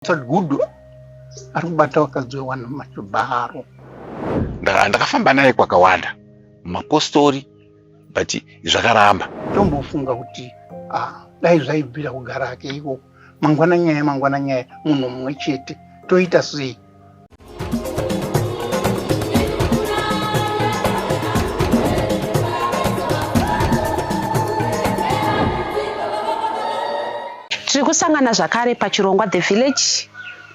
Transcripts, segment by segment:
Gudu ari kubata vakadzi vevanhu machibharo. Ndakafamba naye kwakawanda mapostori but zvakaramba. Tombofunga kuti ah, dai zvaibvira kugara hake ikoko mangwana nyaya mangwana nyaya munhu mumwe chete toita sei? Tiri kusangana zvakare pachirongwa The Village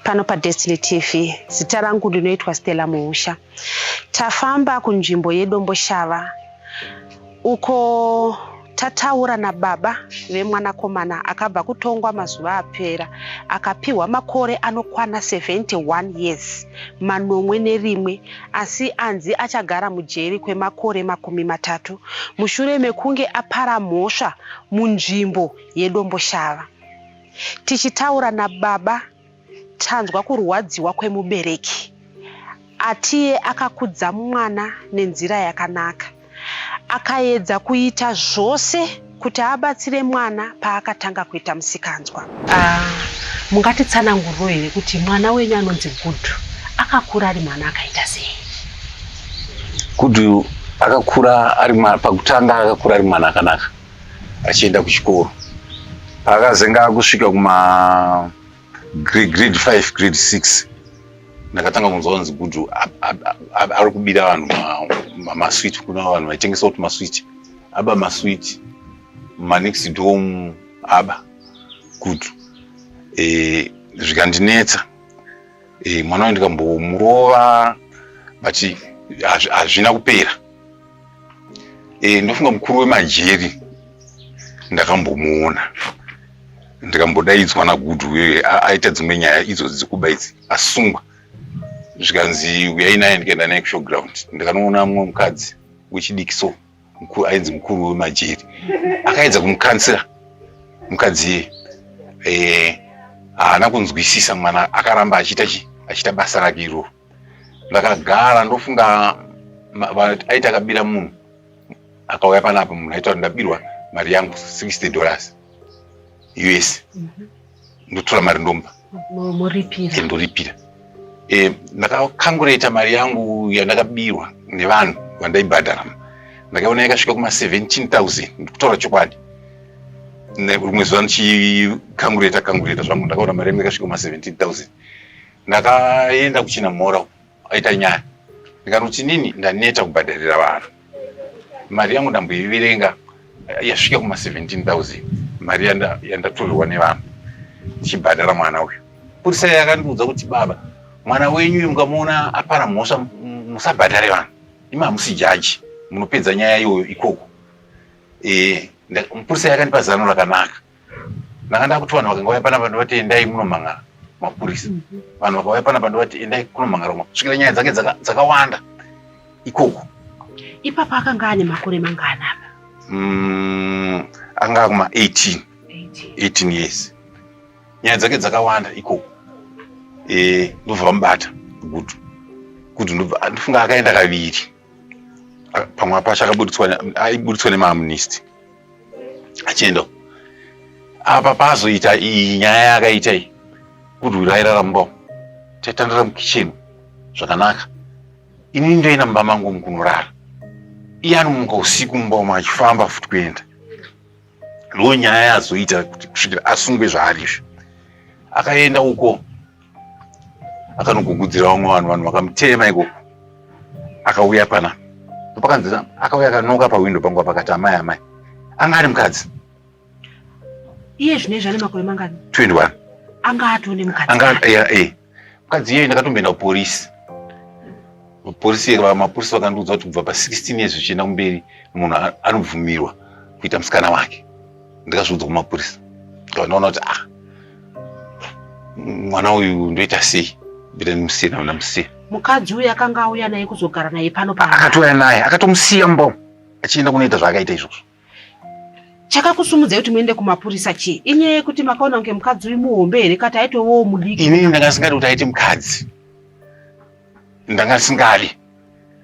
pano paDestiny TV. Zita rangu ndinoitwa Stella Muusha. Tafamba kunzvimbo yeDomboshava uko tataura nababa vemwanakomana akabva kutongwa mazuva apera akapihwa makore anokwana 71 years manomwe nerimwe asi anzi achagara mujeri kwemakore 30 mushure mekunge apara mhosva munzvimbo yeDomboshava. Tichitaura nababa tanzwa kurwadziwa kwemubereki. Atiye akakudza mwana nenzira yakanaka. Akaedza kuita zvose kuti abatsire mwana paakatanga kuita musikanzwa. Ah, mungatitsananguriro here kuti mwana wenyu anonzi Gudu akakura ari mwana akaita sei? Gudu akakura ari mwana, pakutanga akakura ari mwana akanaka achienda kuchikoro. Paakazenge akusvika kuma grade 5 grade 6 ndakatanga kunzwa kunzi Gudu ari kubira vanhu maswiti kuna vanhu vaitengesa kuti maswiti aba maswiti manext door aba Gudu e, zvikandinetsa e, mwana uyu ndikambomurova but hazvina kupera e, ndofunga mukuru wemajeri ndakambomuona ndikambodaidzwa naGudu aita dzimwe nyaya idzodzi dzekuba idzi asungwa zvikanzi uyai naye ndikaenda naye kushowground ndikanoona mumwe mukadzi wechidiki so ainzi mukuru wemajeri akaedza kumukansira mukadzi iye eh, haana kunzwisisa mwana akaramba achiita chi achiita basa rake iroro ndakagara ndofunga aiti akabira munhu akauya panapa munhu aita kuti ndabirwa mari yangu 60 dollars us mhm. ndotora mari ndomupa moripira eh, ndoripira eh, ndakakangureta mari yangu yandakabirwa nevanhu vandaibhadhara ndakaona yakasvika kuma 17000 ndikutaura chokwadi rimwe zuva ndichikangureta kangureta zvangu ndakaona mari yangu yakasvika kuma 17000 ndakaenda kuchinamhora aita nyaya ndikanoti nini ndaneta kubhadharira vanhu mari yangu ndamboiverenga yasvika kuma 17000 mari yandatorerwa nevanhu ndichibhadhara mwana uyu purisa yakandiudza kuti baba mwana wenyu uyu mukamuona apara mhosva musabhadhare vanhu imi hamusi jaji munopedza nyaya iyoyo ikoko e, mupurisa yakandipa zano rakanaka ndanga ndakuti vanhu vakanga vauya panapa ndovati endai munomhangara mapurisa mhm. vanhu vakauya panapa ndovati endai kunomhangara kusvikira nyaya dzake dzakawanda ikoko ipapa akanga ane makore mangani apa mm, anga akuma 18 18 years nyaya dzake dzakawanda ikoko eh, ndobva vamubata gudu gudu ndobva ndofunga akaenda kaviri pamwe pacho akaburitswa aiburitswa nemaamnesty achienda apa pazoita iyi nyaya yakaita iyi kurwira airara mumba taitandara mukicheni zvakanaka ini ndoenda mumba mangu umu kunorara iye anomuka usiku mumba umu achifamba futi kuenda ndo nyaya yazoita kuti kusvikira asungwe zvaari izvi akaenda uko akanogugudzira vamwe vanhu vanhu vakamutema ikoko akauya pana pakanzi akauya akanoka pawindo pangu pakati amai amai anga ari mukadzi iye zvino izvi ane makore mangani 21 anga atone mukadzi anga eh mukadzi iyeyo ndakatomboenda kupolisi polisi mapurisa vakandiudza kuti kubva pa 16 years zvichienda kumberi munhu anobvumirwa kuita musikana wake ndikazviudza kumapurisa ndaona kuti ah mwana uyu ndoita sei ndida ndimusiye naona musiye mukadzi uyu akanga auya naye kuzogara naye pano pa akatouya naye akatomusiya mumba achienda kunoita zvaakaita izvozvo chakakusumudzai kuti muende kumapurisa chii inyaya yekuti makaona kunge mukadzi uyu muhombe here kati aitovowo mudiki inini ndanga singadi kuti aite mukadzi ndanga singadi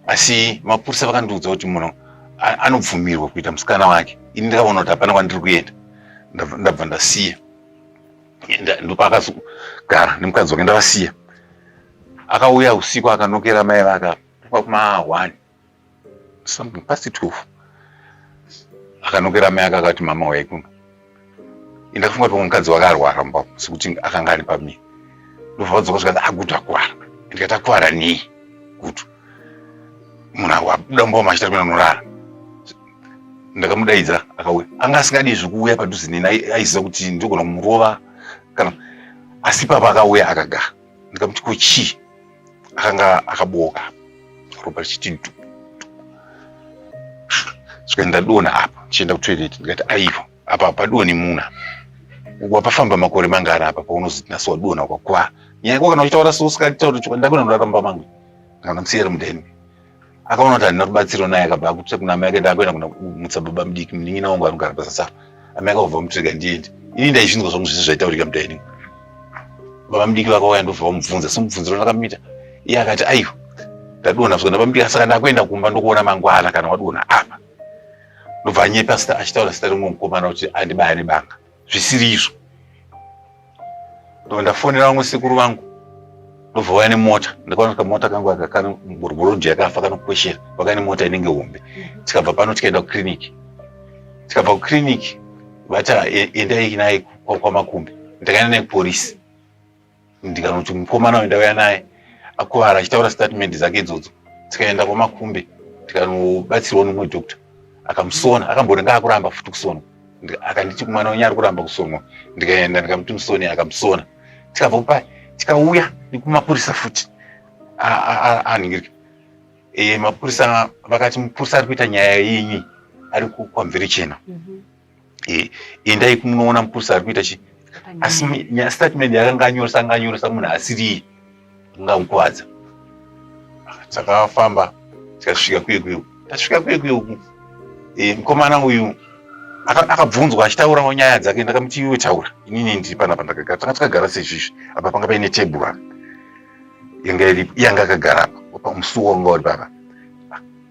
asi mapurisa vakandiudza kuti munhu anobvumirwa kuita musikana wake ini ndakaona kuti hapana kwandiri kuenda ndabva ndasiya. Ndopaakazogara nemukadzi wake ndavasiya. Akauya usiku akanokera mai vake kuma 1 something past 12. Akanokera mai ake akati mama uyai kuno. Ndakafunga kuti mukadzi wake arwara mumba sekuti akanga ari pamiri. Ndobva vadzoka zvikanzi agutu akuvara. Ndikati akuvara nei gutu? Munhu wabuda mumba umu achita kuenda kunorara. Ndakamudaidza akauya. Anga asingadi zvekuuya padhuze neni aiziva kuti ndogona kumurova kana asi ipapa akauya akagara. Ndikamuti ko chii? Akanga akabooka ropa richiti dhu. Zvikanzi ndadonha apa ndichienda kutoilet ndikati aiwa apa padonhi munhu apa. Wapafamba makore mangani apa paunozoti nhasi wadonha ukakuvara. Nyaya yako kana uchitaura so usingatauri chokwadi ndakona ndorara mumba mangu. Ndakamusiya ari mudheni. Akaona kuti handina rubatsiro naye akabva akuti kuna amai ake ndakuenda kuna kumutsa baba mudiki munin'ina wangu anogara pazasi apa. Amai akabva vamutirega ndiende. Ini ndaizvinzwa zvangu zvese zvaitaurika mudheni. Baba mudiki vakauya ndobva vamubvunza semubvunziro ndakamuita. Iye akati aiwa ndadonha zvona baba mudiki saka ndakuenda kumba ndokuona mangwana kana wadonha apa. Ndobva anyepa achitaura zita remumwe mukomana kuti andibaya nebanga zvisiri izvo. Ndobva ndafonera vamwe sekuru vangu ndobva vauya nemota. Ndakaona kamota kangu aka kano bhurubhuruji yakafa kanokweshera vakauya nemota inenge hombe. Tikabva pano tikaenda kukiriniki. Tikabva kukiriniki vati endai naye kwaMakumbe. Ndakaenda naye kuporisi ndikanoti mukomana uyu ndauya naye akuvara achitaura statement dzake idzodzo. Tikaenda kwaMakumbe tikanobatsirwa nomumwe doctor akamusona. Akambonenge akuramba futi kusonwa. Akanditi mwana wenyu ari kuramba kusonwa. Ndikaenda ndikamuti musone akamusona. Tikabva kupai tikauya nekumapurisa futi anhingirika. Mapurisa vakati mupurisa ari kuita nyaya yenyu ari kwamverichena. Endai kumunoona mupurisa ari kuita chi asi statement yakanga anyoresa anga anyoresa munhu asiri ungamukuvadza. Takafamba tikasvika kuye kuye. Tasvika kuye kuye uku mukomana uyu akabvunzwa achitaurawo nyaya dzake. Ndakamuti iwe taura, inini ndiri panapa ndakagara. Tanga takagara sezvizvi apa panga paine tebhuru apa yanga iripo, iye anga akagara apa musuwo wanga uri papa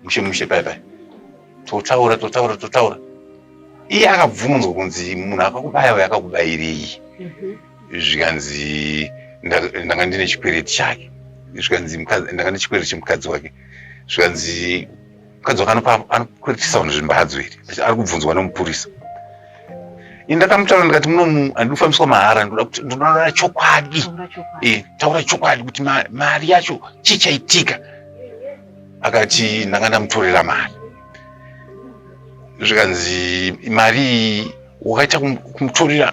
mushe mushe pai pai. Totaura totaura totaura. Iye akabvunzwa kunzi munhu akakubaya uyu akakubayirei? Zvikanzi ndanga ndine chikwereti chake. Zvikanzi ndanga ndine chikwereti chemukadzi wake. Zvikanzi mukadzi wake anokweretesa vanhu zvimbadzo here? Ari kubvunzwa nemupurisa. Ini ndakamutaura ndikati munomu handidi kufambiswa mahara, ndinoda chokwadi. Taura chokwadi kuti mari yacho chii chaitika. Akati ndanga ndamutorera mari. Zvikanzi mari iyi wakaita kumutorera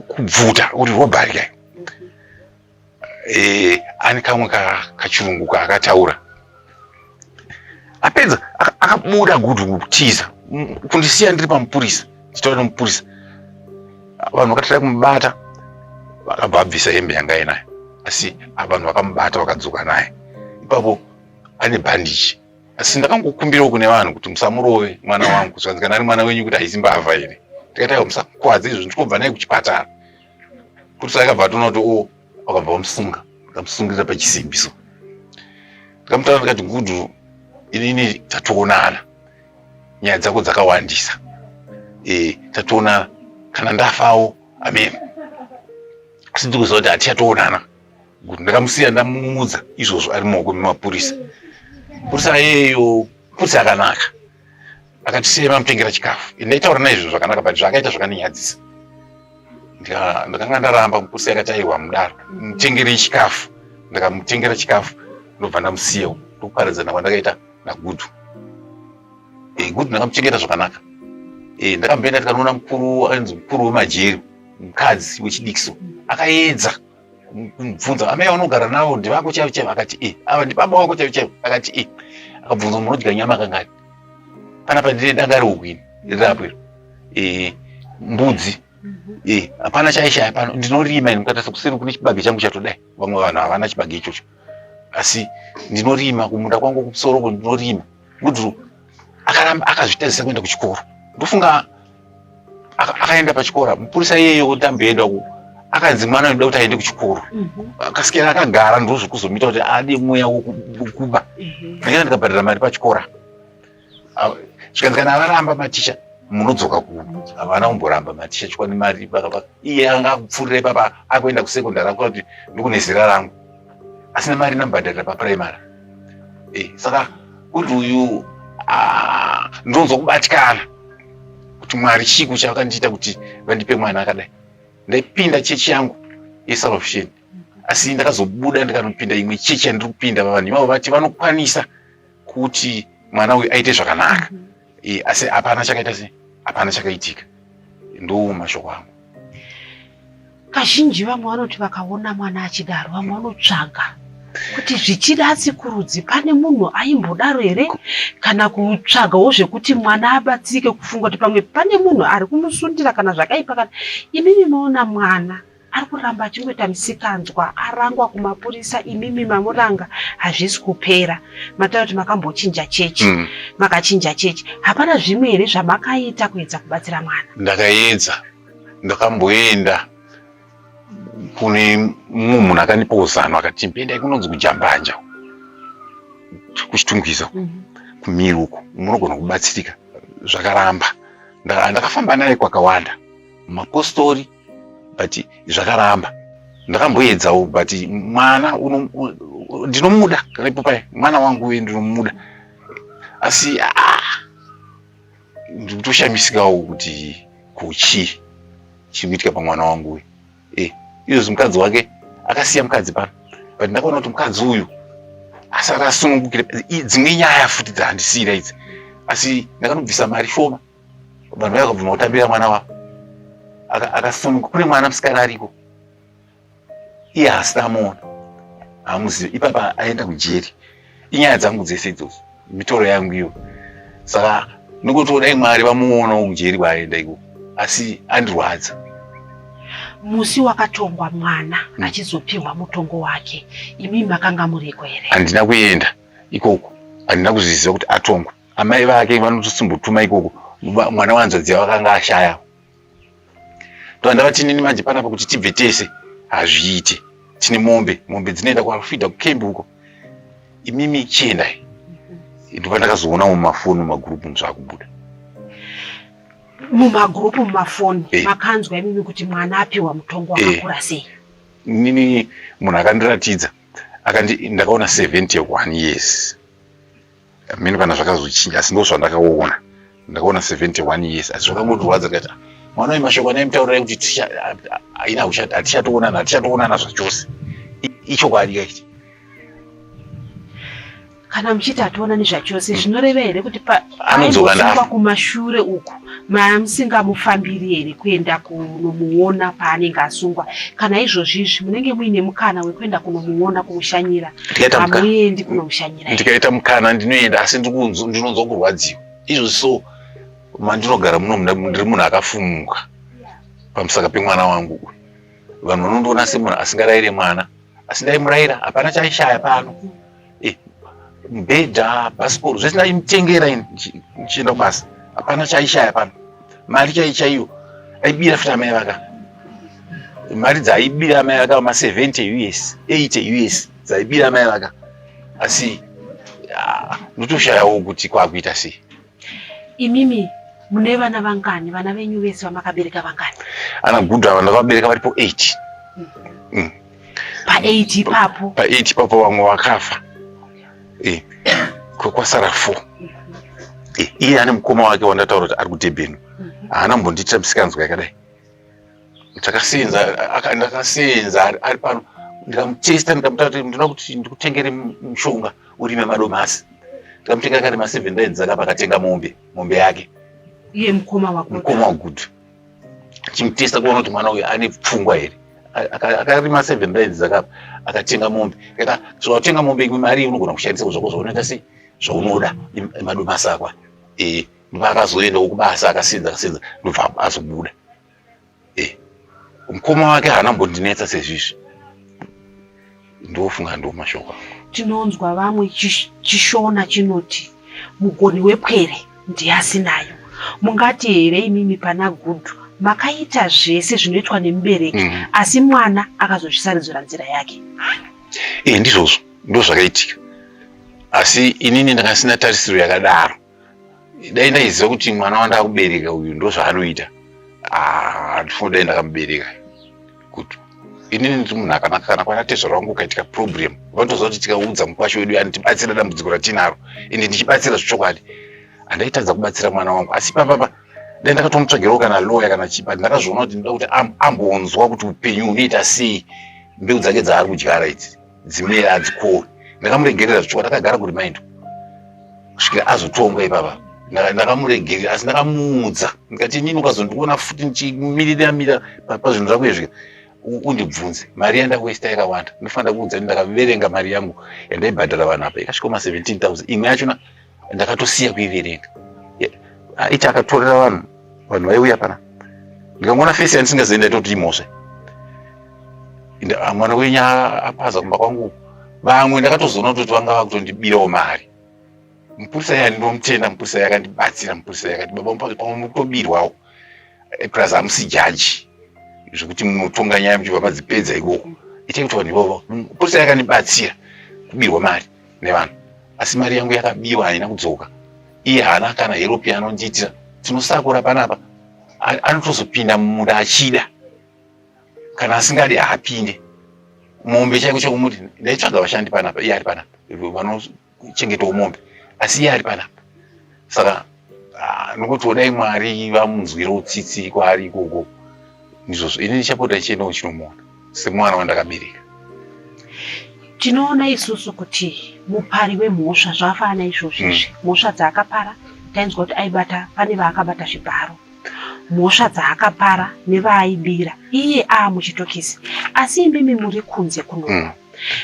kubvuta uri robbery kai. Ane kamwe kachirungu kaakataura. Apedza akabuda gudhu kutiza kundisiya ndiri pamupurisa ndichitaura nemupurisa. Vanhu vakatira kumubata vakabva abvisa hembe yanga ainayo, asi vanhu vakamubata vakadzoka naye ipapo ane bhandichi. Asi ndakangokumbirawo kune vanhu kuti musamurove mwana wangu, zvikanzi kana ari mwana wenyu kuti haisi mbavha here. Ndikati aiwa musakuvadze izvo, ndikobva naye kuchipatara. Purisa akabva atoona kuti o, wakabva wamusunga, akamusungirira pachisimbi so. Ndikamutaura ndikati Gudhu, inini tatoonana, nyaya dzako dzakawandisa. Tatoonana, kana ndafawo amen. Asi ndikuziva kuti hatichatoonana. Ndakamusiya ndamuudza izvozvo ari mumaoko memapurisa. Purisa iyeyo purisa akanaka. Akatisiya mamutengera chikafu. Ndaitaura naye zvinhu zvakanaka but zvaakaita zvakandinyadzisa. Ndakanga ndaramba mupurisa akati aiwa mudaro mutengerei chikafu. Ndakamutengera chikafu ndobva ndamusiyawo. Ndokuparadzana kwandakaita naGudhu. Gudhu ndakamuchengeta zvakanaka. Ndakamboenda tikanoona mukuru ainzi mukuru wemajeri mukadzi wechidiki so. Akaedza kumubvunza amai vanogara navo ndevako chaivo chaivo. Akati ava ndibaba wako chaivo chaivo. Akati Akabvunza munodya nyama kangani? Panapa ndine danga rehuku ini rirapo iro. Mbudzi. Hapana chaishaya pano. Ndinorima ini mukatarisa kuseri kune chibage changu chatodai. Vamwe vanhu havana chibage ichocho. Asi ndinorima kumunda kwangu kumusoro uko ndinorima. Gudhu akaramba akazvitadzisa kuenda kuchikoro. Ndofunga akaenda pachikoro. Mupurisa iyeyo kuti amboenda ku akanzi mwana unoda kuti aende kuchikoro. Akasikira akagara ndozvekuzomuita kuti ade mweya wekuba. Ndakaenda ndikabhadhara mari pachikoro. Zvikanzi kana varamba maticha Munodzoka kuno. Havana kumboramba maticha chikwa nemari vakava iye anga akupfuurira ipapa akuenda kusekondari akuta kuti ndikune zera rangu asina mari inamubhadharira papuraimari. Eh, saka kuti uyu ah, ndinonzwa kubatikana kuti Mwari chiiko chavakandiita kuti vandipe mwana akadai. Ndaipinda chechi yangu yeSalvation asi ndakazobuda ndikanopinda imwe chechi yandiri kupinda vanhu ivavo vati vanokwanisa kuti mwana uyu aite zvakanaka. E, asi hapana chakaita se hapana chakaitika. Ndo mashoko angu. Kazhinji vamwe vanoti vakaona mwana achidaro, vamwe vanotsvaga kuti zvichida atsikurudzi pane munhu aimbodaro here, kana kutsvagawo zvekuti mwana abatsirike, kufunga kuti pamwe pane munhu ari kumusundira kana zvakaipa. Kana imimi maona mwana ari kuramba achingoita misikanzwa, arangwa kumapurisa, imimi mamuranga, hazvisi kupera. Mataura kuti makambochinja chechi. Makachinja chechi, hapana zvimwe here zvamakaita kuedza kubatsira mwana? Ndakaedza, ndakamboenda kune mumwe munhu akandipawo zano, akati endai kunonzi kuJambanja kuChitungwiza kumiri uko munogona kubatsirika. Zvakaramba. Ndakafamba naye kwakawanda mapostori, but zvakaramba. Ndakamboedzawo, but mwana ndinomuda ipo pai mwana wangu uye ndinomuda, asi ndikutoshamisikawo kuti kuchii chiri kuitika pamwana wangu uyu. Izvozvi mukadzi wake akasiya mukadzi pano, but ndakaona kuti mukadzi uyu asati asunungukire dzimwe nyaya futi dzaandisiyira idzi, asi ndakanobvisa mari shoma, vanhu vaya vakabvuma kutambira mwana wavo, akasununguka. Kune mwana musikana ariko, iye haasina amuona, hamuzivi, ipapa aenda kujeri. Inyaya dzangu dzese idzodzo, mitoro yangu iyo. Saka nekuti dai Mwari vamuonawo kujeri kwaaenda ikoko, asi andirwadza. Musi wakatongwa mwana achizopiwa mutongo wake, imi makanga muriko here? Handina kuenda ikoko, handina kuzviziva kuti atongwa. Amai vake vanotosimbotuma ikoko, mwana wanzvadzi yavo akanga ashaya. Ndovandavati nini manje panapa kuti tibve tese hazviite, tine mombe, mombe dzinoenda kwafidha kukembi uko, imimi chiendai. Ndopandakazoona mumafoni mumagurupu zvakubuda. Mumagurupu mumafoni makanzwa imimi kuti mwana apiwa mutongo wakakura sei? Nini munhu akandiratidza akandi ndakaona 71 years mini kana zvakazochinja, asi ndo zvandakaona, ndakaona 71 years. Asi zvakangotirwadza, ndikati mwana uyu mashoko anaimutaurirai kuti aina hatichatoonana, hatichatoonana zvachose, ichokwadi kaiti. Kana muchiti hationani zvachose, zvinoreva here kuti Anodzoka ndafa. Kumashure uku mamusingamufambiri here kuenda kunomuona paanenge asungwa? Kana izvozvi izvi munenge muine mukana wekuenda kunomuona, kumushanyira, hamuendi kunomushanyira here? Ndikaita mukana ndinoenda, asi ndinonzwa kurwadziwa izvozvi. So mandinogara muno ndiri munhu akafumuka pamusaka pemwana wangu uyu. Vanhu vanondiona semunhu asingarayire mwana, asi ndaimurayira, hapana chaishaya pano. Mubhedha, bhasikoro, zvese ndaimutengera ini ndichienda kubasa, hapana chaishaya pano. Mari chai chaiyo aibira futi amai vaka, mari dzaaibira amai vaka ma 70 US, 80 US dzaibira amai vaka, asi ndotoshayawo kuti kwakuita sei. Imimi mune vana vangani? Vana venyu vese vamakabereka vangani? Ana Gudhu ava ndakabereka varipo 8. Pa 8 ipapo? Pa 8 ipapo vamwe vakafa, kwasara 4. Iye ane mukoma wake wandataura kuti ari kuDurban, haana kumbondiitira misikanzwa yakadai. Takasenza, ndakasenza ari pano, ndikamutesta, ndikamutaura kuti ndinoda kuti ndikutengere mushonga urime madomasi, ndikamutengera akarima 7 lines akapa, akatenga mombe, mombe yake. Iye mukoma wako? Mukoma waGudhu. Chimutesta kuona kuti mwana uyu ane pfungwa here. Akarima 7 lines akapa, akatenga mombe. Ndikati so watenga mombe, imwe mari unogona kushandisa zvako zvaunoita sei zvaunoda, madomasi akwa. Ndobva akazoendawo kubasa, akasenza, akasenza, ndobva azobuda. Mukoma wake haana kumbondinetsa sezvizvi. Ndofunga ndo mashoko angu. Tinonzwa vamwe chiShona chinoti mugoni wepwere ndiye asinayo. Mungati here imimi pana Gudhu makaita zvese zvinoitwa nemubereki, asi mwana akazozvisarudzira nzira yake? Ndizvozvo, ndo zvakaitika, asi inini ndakasina tarisiro yakadaro. Dai ndaiziva kuti mwana wandakubereka uyu ndozvaanoita, handifungi dai ndakamubereka. Kuti inini ndiri munhu akanaka, kana kwana tezvara wangu ukaitika problem, vanotoziva kuti tikaudza mukwasha wedu anotibatsira dambudziko ratinaro, ende ndichibatsira zvechokwadi. Handaitadza kubatsira mwana wangu, asi papapa dai ndakatomutsvagirawo kana loya kana chipa. Ndakazviona kuti ndinoda kuti ambonzwa kuti upenyu hunoita sei, mbeu dzake dzaari kudyara idzi dzimere hadzikohwe. Ndakamuregerera zvechokwadi, akagara kurimaindi kusvikira azotongwa ipapa. Ndakamuregerera, asi ndakamuudza ndikati, inini ukazondiona futi ndichimirira mira pazvinhu zvako izvi, undibvunze. Mari yandakuesta yakawanda. Ndinofanira kuudza kuti ndakaverenga mari yangu yandaibhadhara vanhu apa, ikasvika ma 17,000. Imwe yachona ndakatosiya kuiverenga. Aiti akatorera vanhu, vanhu vaiuya pana, ndikangoona face yandisingazivi, ndaitoti imhosva. Mwana wenyu apaza kumba kwangu. Vamwe ndakatozoona kutoti vanga vakutondibirawo mari. Mupurisa iya ndomutenda, mupurisa iya akandibatsira. Mupurisa iya akati, baba, pamwe mukutobirwawo, plus hamusi jaji zvekuti munotonga nyaya muchibva madzipedza ikoko, itai kuti vanhu ivavo. Mupurisa iya akandibatsira kubirwa mari nevanhu, asi mari yangu yakabiwa haina kudzoka. Iye haana kana help yaanondiitira. Tinosakura panapa, anotozopinda mumunda achida, kana asingadi haapinde. Mombe chaiko chekumuti ndaitsvaga vashandi panapa, iye ari panapa, vanochengetawo mombe, asi iye ari panapa. Saka nokuti dai Mwari vamunzwirawo tsitsi kwaari ikoko. Ndizvozvo, ini ndichapota ndichiendawo chinomuona semwana wandakabereka. Tinoona isusu kuti mupari wemhosva zvafana izvozvo izvi, mhosva dzaakapara, tainzwa kuti aibata, pane vaakabata zvibharo, mhosva dzaakapara nevaaibira, iye aamuchitokisi, asi imimi muri kunze kuno,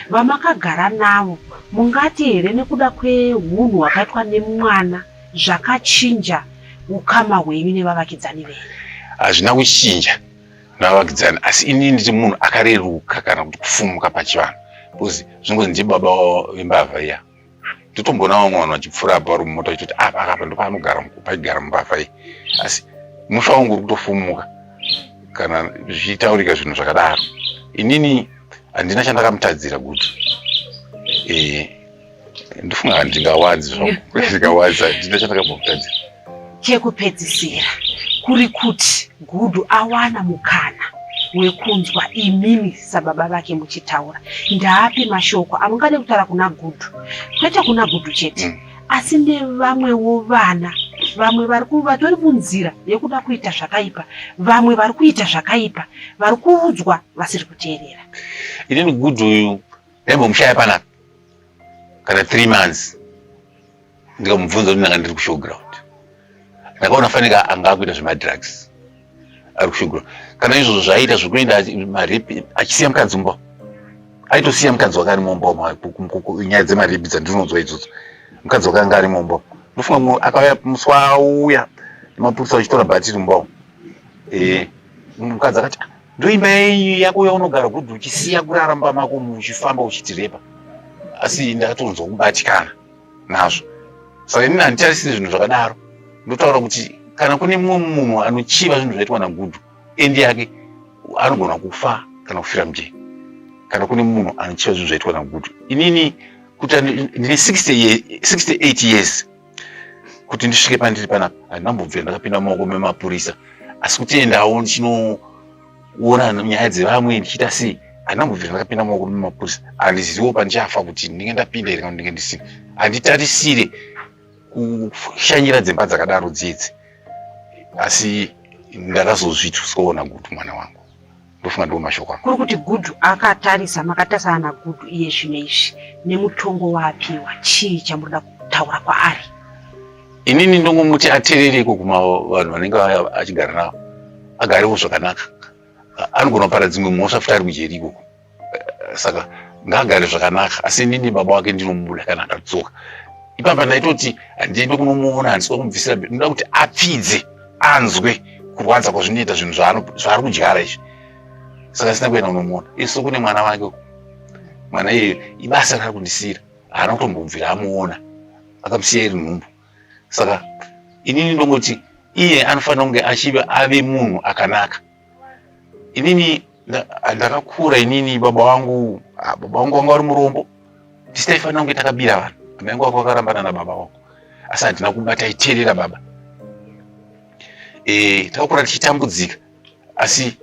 vamakagara navo, mungati here nekuda kwehunhu hwakaitwa nemwana zvakachinja ukama hwenyu nevavakidzani venyu? Hazvina kuchinja navavakidzani, asi inini nditi munhu akareruka kana kuti kufumuka pachivanhu, because zvingozi ndiye baba vembavha iya. Ndotomboona vamwe vanhu vachipfuura apa vari mumota vachitoti, apa akapa ndopaanogara, paigara mumbavha iyi. Asi musha wangu uri kutofumuka kana zvichitaurika zvinhu zvakadaro. Inini handina chandakamutadzira Gutu. Ndofunga handingawadzi zvangu, ndingawadza, handina chandakambomutadzira. Chekupedzisira kuri kuti Gudu awana mukana wekunzwa imimi sababa vake muchitaura, ndaapi mashoko amungade kutaura kuna Gudu, kwete kuna Gudu chete, asi nevamwewo vana, vamwe vari vatori munzira yekuda kuita zvakaipa, vamwe vari kuita zvakaipa, vari kuudzwa vasiri kuteerera? Inini Gudu uyu ndaimbomushaya panapa kana 3 months, ndikamubvunza kuti ndanga ndiri kushowground. Ndakaona fanika anga akuita zvemadrugs ari kushowground. Kana izvozvo zvaiita zvekuenda marepi achisiya mukadzi mumba, aitosiya mukadzi wake ari mumba. Nyaya dzemarepi dzandinonzwa idzodzo, mukadzi wake anga ari mumba. Ndofunga akauya musi wauya nemapurisa achitora bhatiri mumba, mukadzi akati, ndoimba yenyu yako yaunogara kuti uchisiya kurara mumba mako uchifamba uchitirepa. Asi ndakatonzwa kubatikana nazvo, saka inini handitarisiri zvinhu zvakadaro. Ndotaura kuti kana kune mumwe munhu anochiva zvinhu zvaitwa naGudhu, end yake anogona kufa kana kufira mujeri. Kana kune munhu anochiva zvinhu zvaitwa naGudhu, inini kuti ndine 68 years kuti ndisvike pandiri panapa, handinambobvira ndakapinda mumaoko memapurisa, asi kutiendawo ndichinoona nyaya dzevamwe ndichiita sei, handinambobvira ndakapinda mumaoko memapurisa. Handiziviwo pandichafa kuti ndinge ndapinda here kana ndinge ndisina. Handitarisire kushanyira dzimba dzakadaro dzidzi, asi ndakazozvituswawo naGudu mwana wangu. Ndofunga ndiwo mashoko angu. Kuri kuti Gudhu akatarisa, makatarisana naGudhu iye zvino izvi nemutongo waapiwa, chii chamunoda kutaura kwaari? Inini ndongomuti ateerereko kuma vanhu vanenge achigara navo, agarewo zvakanaka. Anogona kupara dzimwe mhosva futi ari kujeri ikoko, saka ngaagare zvakanaka. Asi inini baba wake ndinomuda kana akadzoka ipapa. Ndaitoti handiende kunomuona, handisi kumubvisira, ndinoda kuti apfidze, anzwe kurwadza kwazvinoita zvinhu zvaari kudyara izvi. Saka sina kuenda kunomuona. Isu kune mwana wake, mwana iyeyo ibasa raari kundisiyira, haana kutombobvira amuona, akamusiya iri nhumbu. Saka inini ndongoti iye anofanira kunge achiva ave munhu akanaka. Inini ndakakura, inini baba vangu, baba vangu vanga vari murombo, tisi taifanira kunge takabira vanhu. Amai vangu vako vakarambana nababa vangu. Asi handina kuba, taiteerera baba. E, takakura tichitambudzika, asi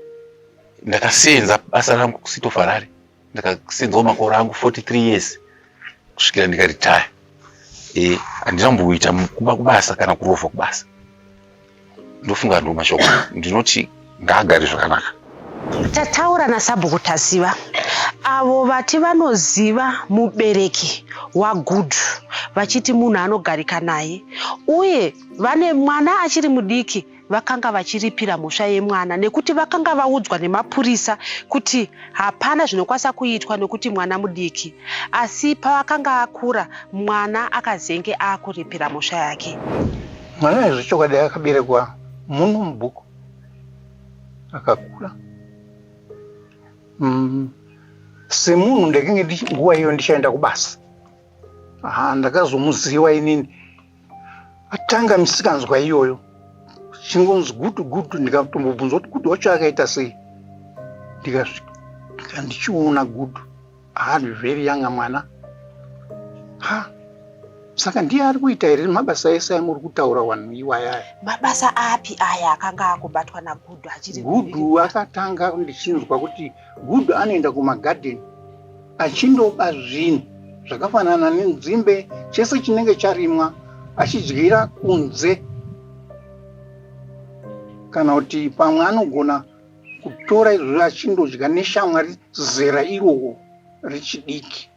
ndakasenza basa rangu kuCity of Harare. Ndakasenzawo makore angu 43 years kusvikira ndikaritaya. E, handina kumboita kuba kubasa kana kurovha kubasa. Ndofunga ndo mashoko ndinoti ngaagare zvakanaka. Tataura naSabhuku Taziva avo vati vanoziva mubereki waGudhu vachiti munhu anogarika naye uye vane mwana achiri mudiki vakanga vachiripira mhosva yemwana nekuti vakanga vaudzwa nemapurisa kuti hapana zvinokwanisa kuitwa nekuti mwana mudiki, asi pavakanga akura mwana akazenge akuripira mhosva yake. Mwana zvechokwadi akaberekwa muno mubhuku akakura. Semunhu ndakange nguva iyo ndichaenda kubasa. Aha, ndakazomuziva inini atanga misikanzwa iyoyo chingonzi gudu gudu, ndikatombobvunza kuti gudu wacho akaita sei, ndikasvika ndichiona gudu ari very young mwana. Ha, saka ndiye ari kuita here mabasa ese amuri kutaura vanhu iwayaya? Mabasa api aya akanga akubatwa naGudhu achiri Gudu akatanga ndichinzwa kuti Gudu anoenda kumagadheni achindoba zvinhu zvakafanana nenzimbe, chese chinenge charimwa achidyira kunze, kana kuti pamwe anogona kutora izvozvo achindodya neshamwari zera iroro rechidiki.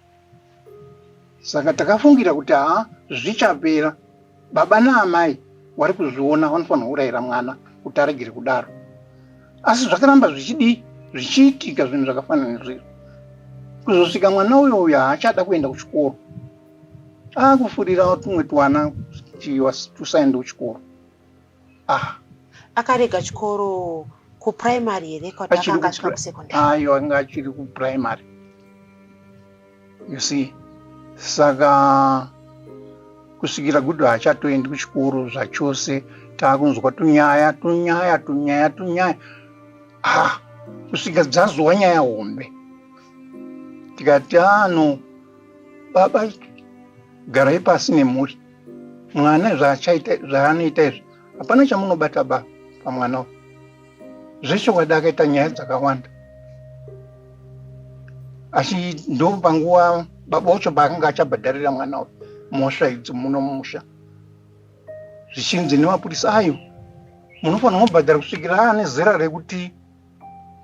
Saka takafungira kuti haa, zvichapera, baba naamai wari kuzviona vanofanirwa kurayira mwana kuti aregere kudaro. Asi zvakaramba zvichidii, zvichiitika zvinhu zvakafanana nezvizvo, kuzosvika mwana uyo uyo haachada kuenda kuchikoro, akufurira tumwe twana kuti tusaende kuchikoro. Ah, akarega chikoro kupuraimary here kwati akanga asvika kusekondari? Ayo, anga achiri kupuraimary, you see. Saka kusvikira Gudo haachatoendi kuchikoro zvachose, taakunzwa tunyaya tunyaya tunyaya tunyaya, ah, kusvika dzazova nyaya hombe. Tikati ano baba, garai pasi nemhuri, mwana zvaachaita zvaanoita izvi hapana chamunobata ba pamwana uyu. Zvechokwadi akaita nyaya dzakawanda, asi ndo panguva baba wacho paakanga achabhadharira mwana uyu mhosva idzi muno mumusha, zvichinzi nemapurisa ayo munofanira kubhadhara kusvikira aane zera rekuti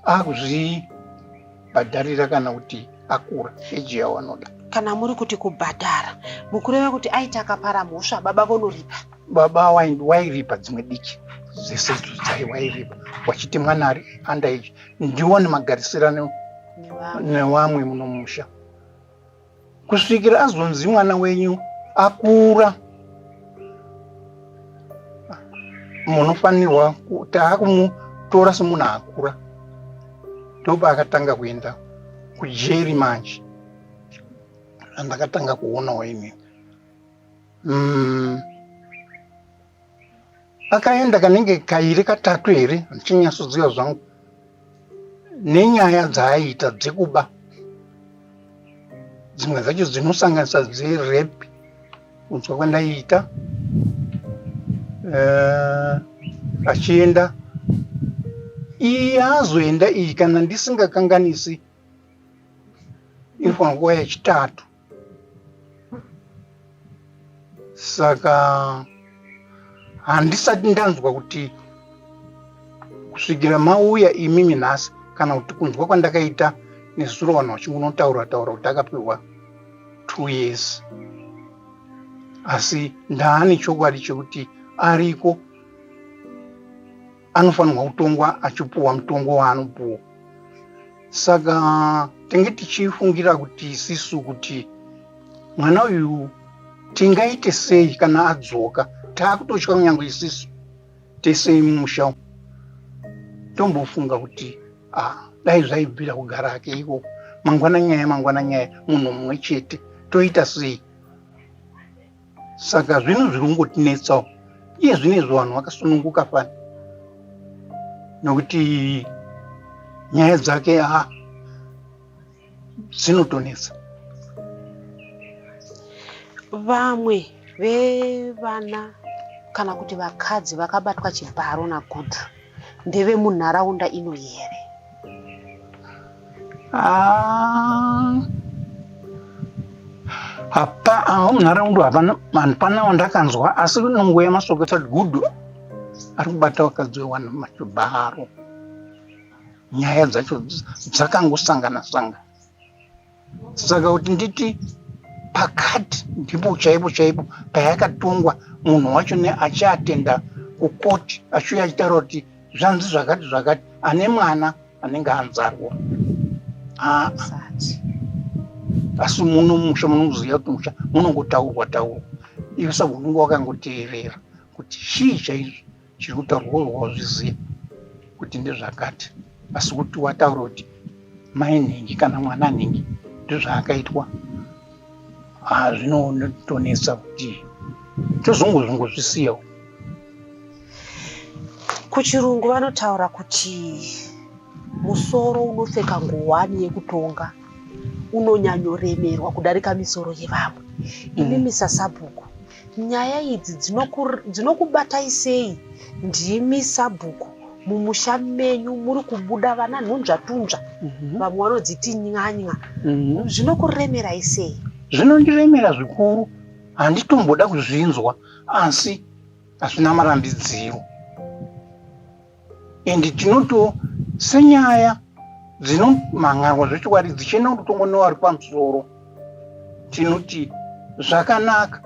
akuzvibhadharira kana kuti akura eji yawanoda. Kana muri kuti kubhadhara, mukureva kuti aiti akapara mhosva baba vonoripa? Baba wairipa dzimwe diki dzese idzo dzaiwairipa, wachiti mwana ari under age, ndione magarisirano nevamwe muno musha, kusvikira azonzi mwana wenyu akura, munofanirwa taakumutora semunhu akura. Ndopaakatanga kuenda kujeri manje, andakatanga kuonawo inini. Akaenda kanenge kairi katatu here, handichinyatsoziva zvangu, nenyaya dzaaiita dzekuba, dzimwe dzacho dzinosanganisa dzerape, kunzwa kwandaiita. Achienda iyi azoenda iyi, kana ndisingakanganisi, inofanira kuva yechitatu. Saka handisati ndanzwa kuti kusvikira mauya imimi nhasi, kana kuti kunzwa kwandakaita nezuro vanhu vachingonotaura taura kuti akapihwa 2 years, asi ndaane chokwadi chekuti ariko, anofanirwa kutongwa achipuwa mutongo waanopuwa. Saka tinge tichifungira kuti isisu kuti mwana uyu tingaite sei kana adzoka, taakutotya kunyange isisu tese mumusha umu. Tombofunga kuti ah, dai zvaibvira kugara hake ikoko, mangwana nyaya mangwana nyaya munhu mumwe chete, toita sei? Saka zvinhu zviri kungotinetsawo iye zvino izvo, vanhu vakasununguka fani nokuti nyaya dzake ha dzinotonetsa. Vamwe Vevana kana kuti vakadzi vakabatwa chibharo naGudhu ndevemunharaunda ino here? Ah, hapa ah, munharaunda hapana hapana wandakanzwa asi nongo yamasoko etati Gudhu ari kubata vakadzi vewanhu machibharo. Nyaya dzacho dzakangosangana sangana. Saka kuti nditi pakati ndipo chaipo chaipo payakatongwa munhu wacho achiatenda kukoti achiuya achitaura kuti zvanzi zvakati zvakati ane mwana anenge anzarwa. Ah, asi muno musha munoziva kuti musha munongotaurwa taurwa iwe sabununga wakangoteerera kuti chii chaizvo chiri kutaurwa wazviziva kuti ndezvakati asi kuti wataura kuti mai nhingi kana mwana nhingi ndozvaakaitwa ah, zvinotonetsa kuti tozongozvingozvisiyawo. Kuchirungu vanotaura kuti musoro unopfeka ngowani yekutonga unonyanyoremerwa kudarika misoro yevamwe. Imimi sasabhuku, nyaya idzi dzinokubatai sei? Ndimi sabhuku, mumusha menyu muri kubuda vana nhunzvatunzva, vamwe vanodziti nyanya. Zvinokuremerai sei? Zvinondiremera zvikuru, handitomboda kuzvinzwa, asi hazvina marambidziro. And tinoto senyaya dzinomhan'arwa zvechokwadi dzichienda kundotongwa nevari pamusoro, tinoti zvakanaka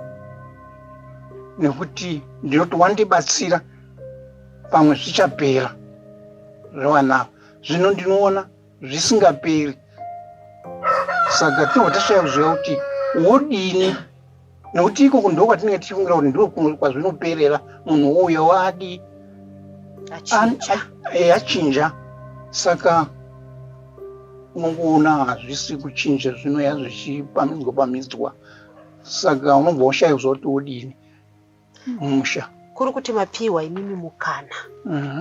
nekuti ndinoti wandibatsira pamwe zvichapera zvevana ava. Zvino ndinoona zvisingaperi, saka tinobva tashaya kuziva kuti wodini, nekuti ikoko ndo kwatinenge tichifungira kuti ndo kwazvinoperera, munhu uyo wadi achinja. Saka unongoona hazvisi kuchinja, zvinoya zvichipamhidzwa pamhidzwa, saka unobva washaya kuziva kuti wodini musha. Kuri kuti mapiwa imimi mukana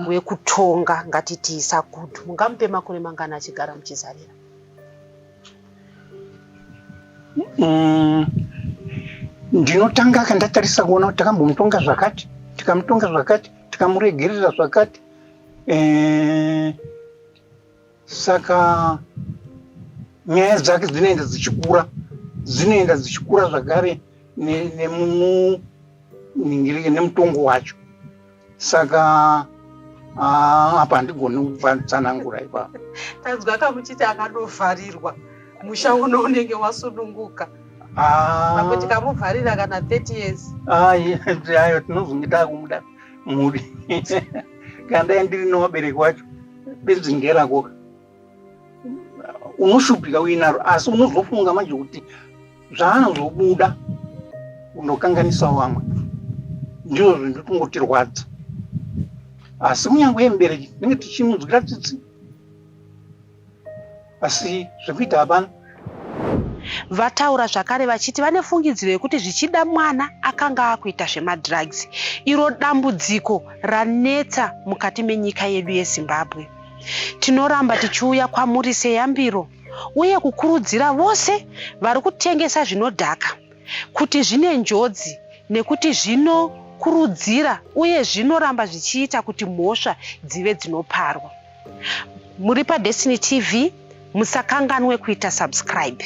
wekutonga, ngatiti saGudhu, mungamupe makore mangani achigara muchizarira? Ndinotanga kandatarisa kuona kuti takambomutonga zvakati, tikamutonga zvakati, tikamuregerera zvakati, saka nyaya dzake dzinoenda dzichikura, dzinoenda dzichikura zvakare nemutongo wacho. Saka apa handigoni kutsanangura ipapo. Tanzwa kamuchiti akanovharirwa musha uno unenge wasununguka. Pamwe tikamuvharira kana 30 years. Ayo tinozonge takumuda mhuri. Kana dai ndiri nevabereki wacho, benzi nderako, unoshupika uinaro, asi unozofunga manje kuti zvaanozobuda unokanganisa vamwe, ndizvo zvinotongotirwadza. Asi kunyange yemubereki tinenge tichimunzwira tsitsi, asi zvekuita hapana. Vataura zvakare vachiti vane fungidziro yekuti zvichida mwana akanga akuita zvemadrugs, iro dambudziko ranetsa mukati menyika yedu yeZimbabwe. Tinoramba tichiuya kwamuri seyambiro uye kukurudzira vose vari kutengesa zvinodhaka kuti zvine njodzi nekuti zvinokurudzira uye zvinoramba zvichiita kuti mhosva dzive dzinoparwa. Muri paDestiny TV, musakanganwe kuita subscribe.